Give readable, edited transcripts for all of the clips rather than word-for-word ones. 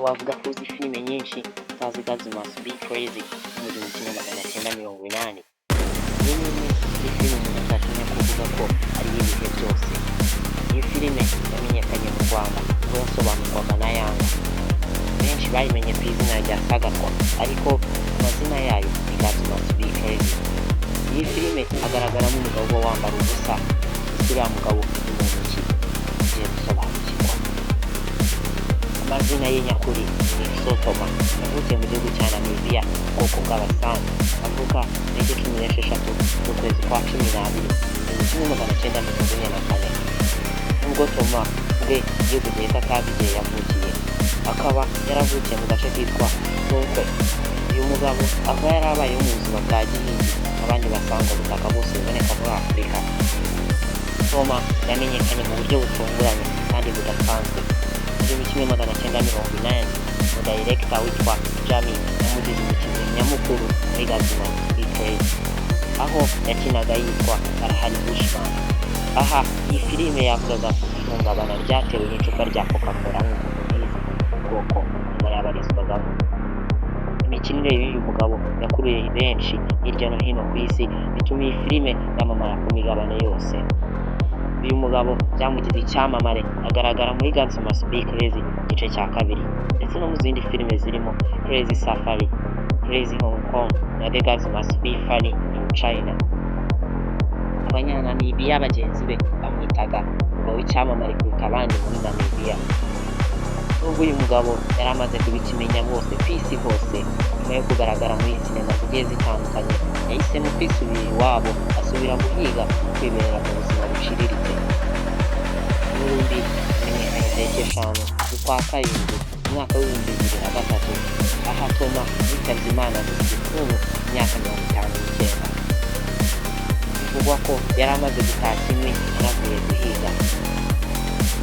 Wavuga ko uzi filime nyinshi utazi Gods Must Be Crazy yo mu 1980. Iyi ni imwe muri filime umuntu atatinya kuvuga ko ari iy'ibihe byose. Iyi filime yamenyekanye mu Rwanda ubwo yasobanurwaga na Yanga. Benshi bayimenye ku izina rya Sagatwa, ariko amazina yayo ni Gods Must Be Crazy. Iyi filime hagaragaramo umugabo uba wambara ubusa. Ese uriya mugabo ni muntu ki? Ugiye gusobanukirwa. Amazina ye nyakuri ni Sotoma. Yavukiye mu gihugu cya Namibia, ubwoko bw'Abasani. Avuka tariki 16 z'ukwezi kwa 12, 1944. Nubwo Toma ubwe yivugiye ko atazi igihe yavukiye, akaba yaravukiye mu gace kitwa Tsumkwe. Uyu mugabo akaba yarabayeho mu buzima bwa gihingi abandi basanga ubutaka bose buboneka muri Afurika. Toma yamenyekanye mu buryo butunguranye kandi budasanzwe. Mu 1980, umudirector witwa Jamie yamugize umukinnyi nyamukuru muri Gods Must Be Crazy, aho yakinaga yitwa Kalahari Bushman. Aha iyi filime yavugaga ku ihungabana ryatewe n'icupa rya Coca Cola. Nk'uko mubizi, ubwoko nyuma yabarizwagamo. Imikinire y'uyu mugabo yakuruye benshi hirya no hino ku isi, bituma iyi filime yamamara ku migabane yose. Uyu mugabo byamugize icyamamare, agaragara muri Gods Must Be Crazy igice cya kabiri, ndetse no mu zindi filime zirimo Crazy Safari, Crazy Hong Kong na The Gods Must Be Funny in China. Abanyanamibiya bagenzi be bamwitaga umugabo w'icyamamare kuruta abandi muri Namibiya. Nubwo uyu mugabo yari amaze kubikimenya bose ku isi hose nyuma yo kugaragara muri sinema zigiye zitandukanye, yahisemo kwisubirira iwabo, asubira guhiga, kwibera mu buzima buciriritse. Inkuru mbi yamenyekanye tariki 5 z'ukwa karindwi, umwaka w'2003, aha Toma yitabye Imana azize igituntu, imyaka 59. Bivugwa ko yari amaze gutashya inkwi anavuye guhiga.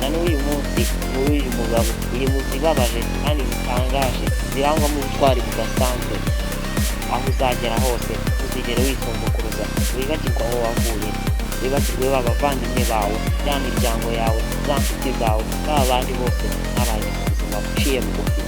Na n'uyu munsi inkuru y'uyu mugabo iri mu zibabaje kandi zitangaje, zirangwamo ubutwari budasanzwe. Aho uzagera hose, ntuzigere wisumbukuruza, wibagirwe aho wavuye, wibagirwe ba bavandimwe bawe, ya miryango yawe, za nshuti zawe, ba bandi bose mwabaye mu buzima buciye bugufi.